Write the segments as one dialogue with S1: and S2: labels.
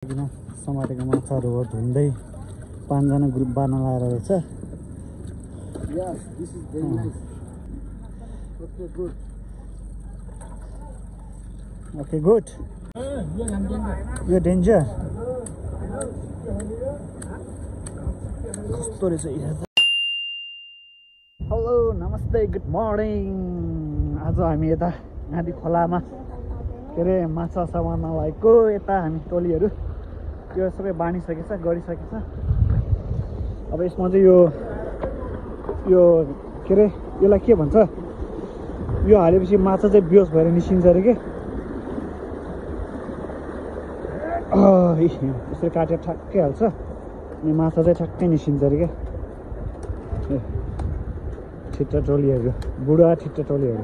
S1: समातेको माछाहरू हो धुन्दै 5 जना ग्रुप बार्न लगाएर रहेछ।
S2: Yes, this is very nice. Okay, good.
S1: Okay, good. You're danger. कस्तो रहेछ हेर्दा। हेलो नमस्ते गुड मर्निङ। आज हामी यता नदी खोलामा के अरे माछा समार्न लागेको। यता हामी टोलीहरू यो सबै बाँडिसकेछ गरिसकेछ। अब यसमा चाहिँ यो के अरे यसलाई के भन्छ, यो हालेपछि माछा चाहिँ बेहोस भएर निस्किन्छ अरे के। यसरी काटेर ठ्याक्कै हाल्छ अनि माछा चाहिँ ठ्याक्कै निस्किन्छ अरे क्या। ठिट्टा टोलीहरू, बुढा ठिट्टा टोलीहरू।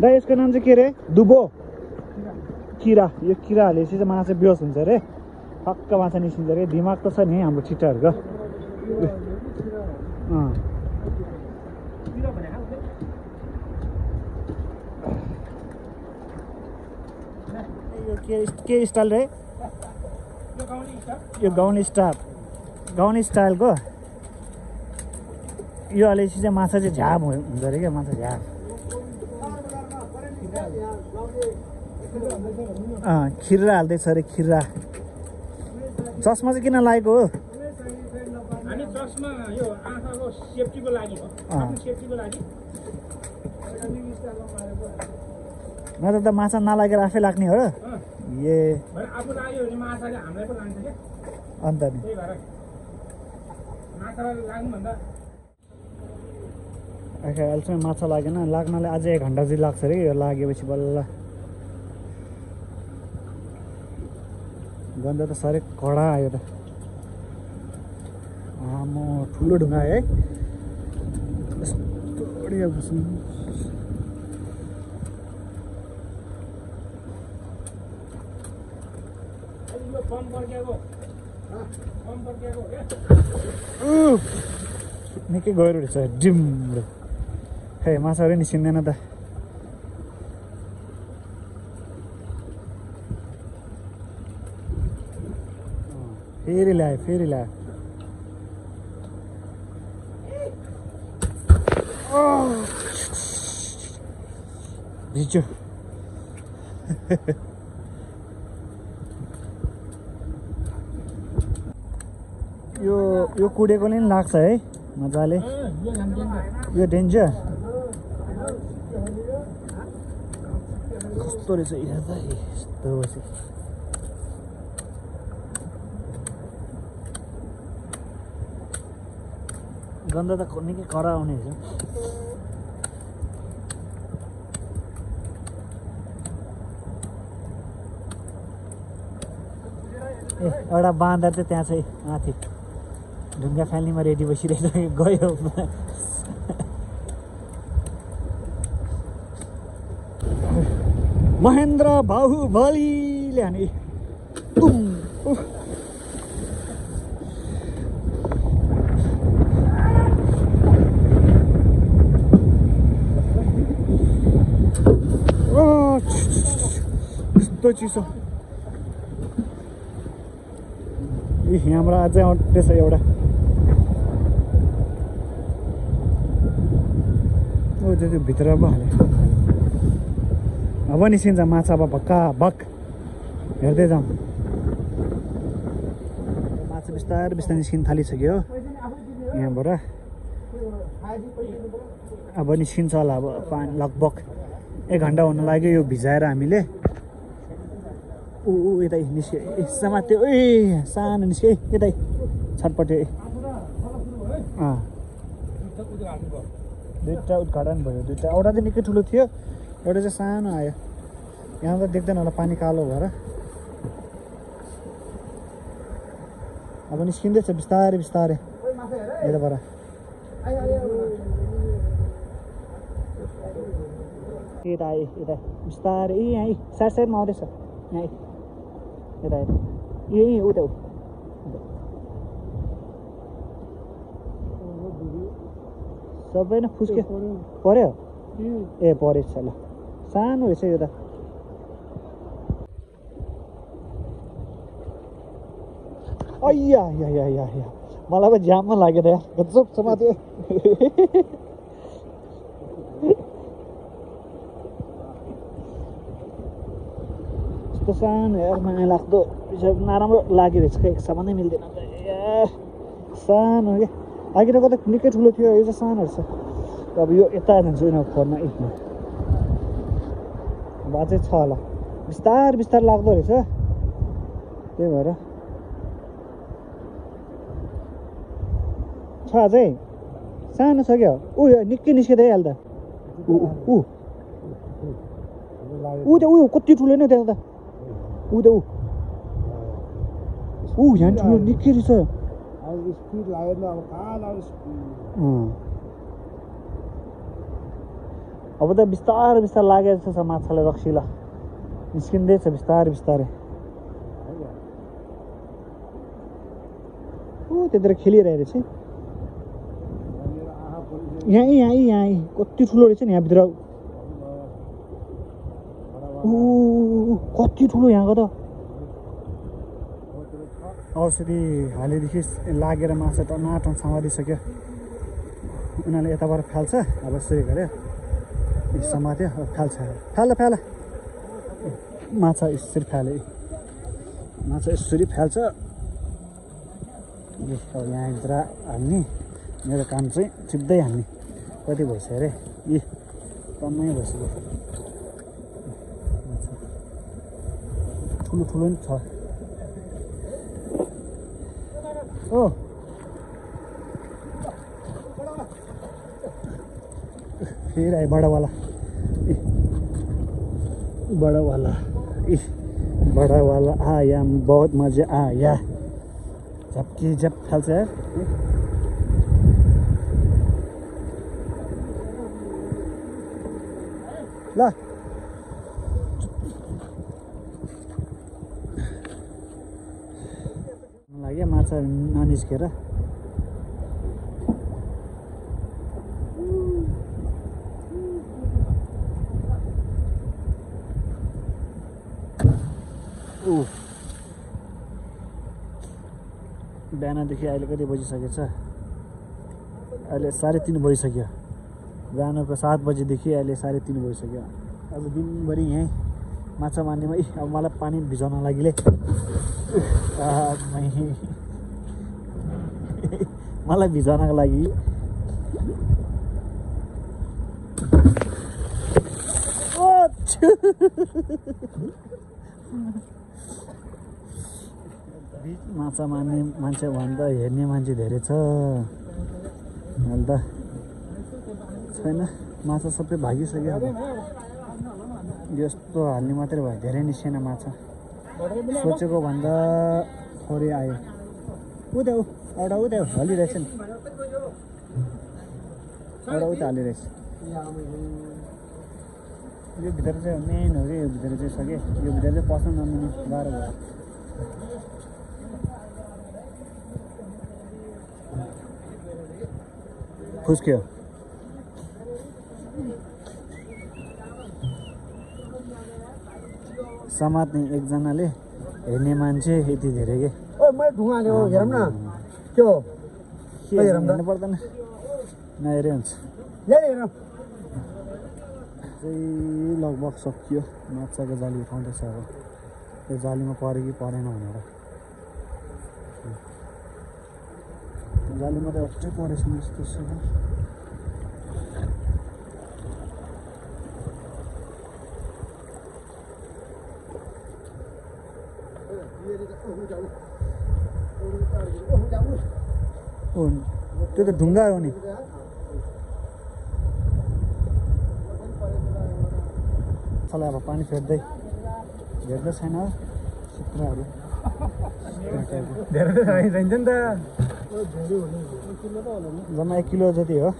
S1: दा यसको नाम चाहिँ के अरे? दुबो किरा। यो किरा हालेपछि चाहिँ माछा बेहोस हुन्छ अरे, ठक्क माछा निस्किन्छ अरे। दिमाग त छ नि हाम्रो ठिट्टाहरूको। यो के स्टाइल रे? यो गाउँले स्टाइलको यो हालेपछि चाहिँ माछा चाहिँ झाप हुन्छ अरे क्या। माछा झाप खिर्रा हाल्दैछ अरे, खिर्रा। चस्मा चाहिँ किन लागेको हो?
S3: हामी चस्मा यो आँखाको सेफ्टीको लागि हो, आफ्नो सेफ्टीको लागि।
S1: नत्र त माछा नलागेर आफै लाग्ने हो। ए
S3: आफू लाग्यो भने माछाले हामीलाई पो लान्छ क्या।
S1: अन्त नि
S3: त्यही भएर माछालाई लाग्नुभन्दा
S1: अहिलेसम्म माछा लागेन। लाग्नलाई अझै 1 घन्टा चाहिँ लाग्छ अरे। यो लागेपछि बल्ल गन्ध त साह्रै कडा आयो त। आमो ठुलो ढुङ्गा है यस्तो बढिया बस्नु।
S3: यो पम्प पर्केको
S1: निकै गएर रहेछ डिम्रो। खै माछाहरू निस्किँदैन त। फेरि ल्यायो भिज्यो। यो कुडेकोले नि लाग्छ है मजाले। यो डेन्जर कस्तो रहेछ हेर्दा। यस्तो बसी गन्ध त निकै कडा आउने रहेछ। एउटा बाँदर चाहिँ त्यहाँ चाहिँ माथि ढुङ्गा फाल्नेमा रेडी बसिरहेछ। गयो महेन्द्र बाहुबलीले हाने। यस्तो चिसो। यहाँबाट अझै अट्दैछ एउटा। त्यो भित्र पो हाल्यो। अब निस्किन्छ माछा। अब भक्का भक हेर्दै जाउँ। माछा बिस्तारै निस्किन थालिसक्यो यहाँबाट। अब निस्किन्छ होला। अब लगभग 1 घन्टा हुन लाग्यो यो भिजाएर हामीले। यतै निस्क्यो। समात्यो। सानो निस्क्यो यतै छटपट्टि। दुईवटा उद्घाटन भयो। एउटा चाहिँ निकै ठुलो थियो, एउटा चाहिँ सानो आयो। यहाँ त देख्दैन होला पानी कालो भएर। अब निस्किँदैछ बिस्तारै यताबाट। यता बिस्तारै यहाँ साइडमा आउँदैछ। यहाँ यता उता सबै नै फुस्क्यो। पर्यो ए परेछ ल। सानो रहेछ यो त। अय्या या या या या मलाई पो जाममा लाग्यो त यार गजब समात्यो यस्तो सानो यार माया लाग्दो नराम्रो लाग्यो रहेछ क्या एक सामानै मिल्दैन ए सानो क्या अघिको त निकै ठुलो थियो यो चाहिँ सानो रहेछ अब यो यता जान्छु यिनीहरू खोर्न बाजे छ होला बिस्तार बिस्तार लाग्दो रहेछ त्यही भएर छ अझै सानो छ क्या ऊ निकै निस्किँदै हाल्दा ऊ त ऊ कति ठुलो नै त्यहाँ त ऊ त ऊ यहाँ ठुलो निकै रहेछ
S2: स्पिड लागेन अब कहाँ
S1: अब त बिस्तार बिस्तार लागेको जस्तो छ माछालाई रक्सीला निस्किँदैछ बिस्तारै बिस्तारै ऊ त्यतिर खेलिरहेको रहेछ यहाँ कति ठुलो रहेछ नि यहाँभित्र कति ठुलो यहाँको त औषधि हालेदेखि लागेर माछा टनाटन समातिसक्यो उनीहरूले यताबाट फाल्छ अब यसरी गऱ्यो समात्यो अब फाल्छ फाल माछा यसरी फाल्यो माछा यसरी फाल्छ अब यहाँभित्र हाल्ने मेरो काम चाहिँ चिप्दै हाल्ने कति भइसक्यो अरे यी टन्नै भइसक्यो ठुलो ठुलो नि छ ओ फेरि आयो बडावाला बडावाला आया बहुत मजा आया झप्की झप फाल्छ यार ल लाग्यो माछा ननिस्केर बिहानदेखि अहिले कति बजिसकेछ अहिले 3:30 भइसक्यो बिहानको 7 बजीदेखि अहिले 3:30 भइसक्यो आज दिनभरि यहीँ माछा मार्नेमा अब मलाई पानी भिजाउन लागिले मलाई भिजाउनको लागि माछा मार्ने मान्छे भन्दा हेर्ने मान्छे धेरै छ अहिले त छैन माछा सबै भागिसक्यो अब यस्तो हाल्ने मात्रै भयो धेरै निस्केन माछा सोचेको भन्दा थोरै आयो एउटा उता हालिरहेछ नि एउटा उता हालिरहेछ यो भित्र चाहिँ मेन हो कि यो भित्र चाहिँ सक्यो यो भित्र चाहिँ पस्न नमिल्ने गाह्रो भयो फुस्क्यो समात्ने एकजनाले हेर्ने मान्छे यति धेरै के हेर्नु पर्दैन नहेरे हुन्छ चाहिँ लगभग सकियो माछाको जाली उठाउँदैछ अब त्यो जालीमा पऱ्यो कि परेन भनेर जालीमा त अझै परेछ जस्तो छ त्यो त ढुङ्गा हो नि चला अब पानी फेर्दै हेर्दै छैन चित्रहरू धेरै चाहिन्छ नि त जम्मा 1 किलो जति हो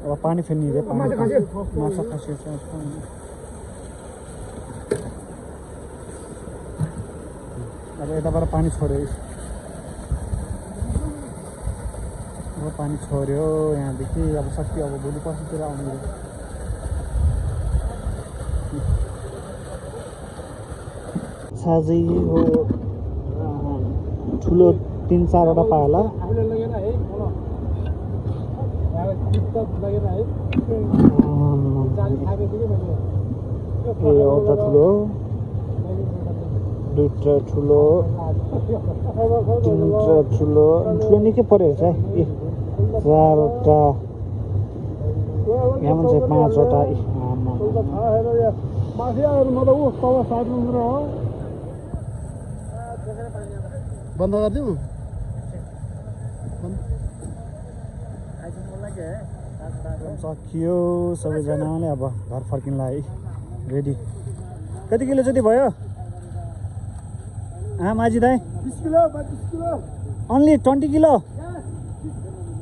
S1: अब पानी फेर्ने रे माछा खसिएछ अब यताबाट पानी छोड्यो अब पानी छोड्यो यहाँदेखि अब सक्यो अब भोलि पर्सितिर आउने साझै हो ठुलो 3-4 वटा पायो होला
S2: आफूले लगेन है मलाई लगेन है जाली खाएपछि के मैले
S1: ए एउटा ठुलो दुईटा ठुलो तिनवटा ठुलो ठुलो निकै पऱ्यो रहेछ है 4वटा यहाँ चाहिँ 5वटा
S2: माथि आएर म त ऊ तल साट्नु र हो बन्द गरिदिउँ
S1: सकियो सबैजनाले अब घर फर्किनलाई रेडी कति किलो जति भयो माझी दाइ
S2: 20 kilo 25 kilo
S1: only 20 kilo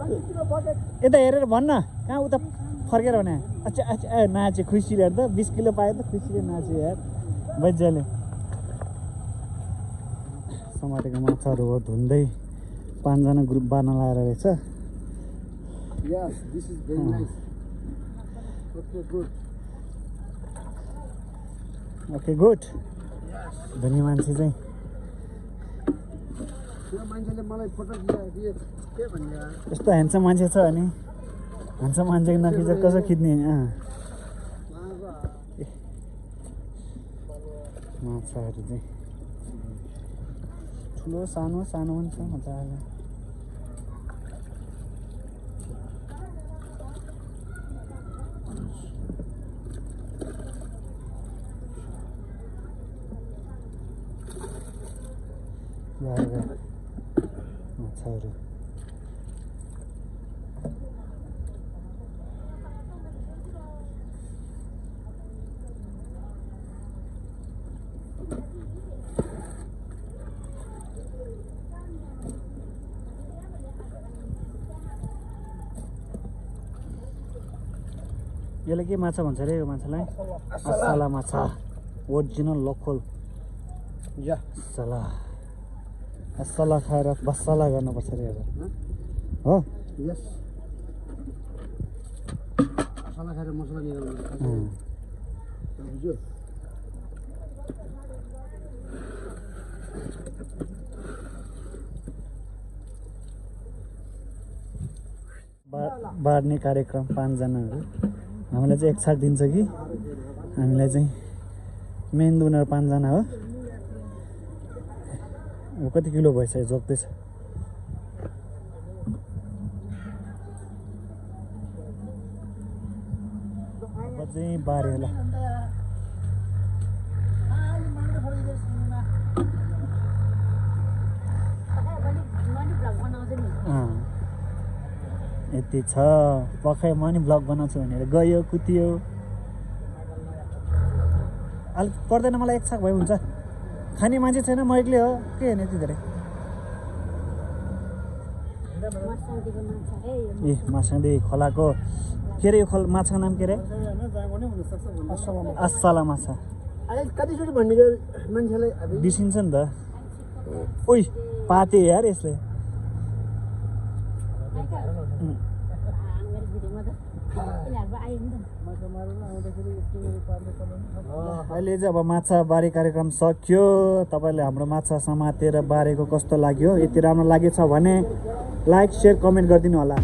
S2: 20 kilo bucket
S1: यता हेरेर भन्न कहाँ उता फर्केर भने अच्छा अच्छा ए नाचे खुसीले हेर त 20 किलो पायो त खुसीले नाच्यो यार बज्जाले समातेको माछाहरू हो धुन्दै 5 जना ग्रुप बार्न लाएर रहेछ
S2: Yes, this is very nice. Okay, good.
S1: Okay good धनी मान्छे चाहिँ
S2: त्यो मान्छेले मलाई फोटो दिए के भन्ने
S1: यस्तो ह्यान्डसम मान्छे छ अनि ह्यान्डसम मान्छेको नखिच कसो खिच्ने माछाहरू चाहिँ ठुलो सानो सानो पनि छ मजाले माछाहरू यसले के माछा भन्छ अरे यो माछालाई असला माछा ओरिजिनल लोकल
S2: या
S1: असला असला खाएर बसला गर्नुपर्छ अरे अब हो
S2: यस मसला खाएर मसला निकाल्नु बुझ्यो
S1: बार्ने कार्यक्रम 5 जनाहरू हामीलाई चाहिँ एक छाक दिन्छ कि हामीलाई चाहिँ मेन उनीहरू 5 जना हो अब कति किलो भएछ जोग्दैछ अब चाहिँ बाऱ्यो होला यति छ पखाइ म नि भ्लग बनाउँछु भनेर गयो कुतियो अलिक पर्दैन मलाई एक छाक भयो हुन्छ खाने मान्छे छैन म एक्लै हो के हेर्ने यति धेरै ए मासाङ्दी खोलाको के अरे यो माछाको नाम के अरे असला माछा
S2: कतिचोटि भन्ने मान्छेलाई
S1: बिर्सिन्छ नि त ओइ पाते यार यसले अहिले चाहिँ अब माछा बारी कार्यक्रम सकियो तपाईँले हाम्रो माछा समातेर बारेको कस्तो लाग्यो यति राम्रो लागेछ भने लाइक शेयर कमेन्ट गरिदिनु होला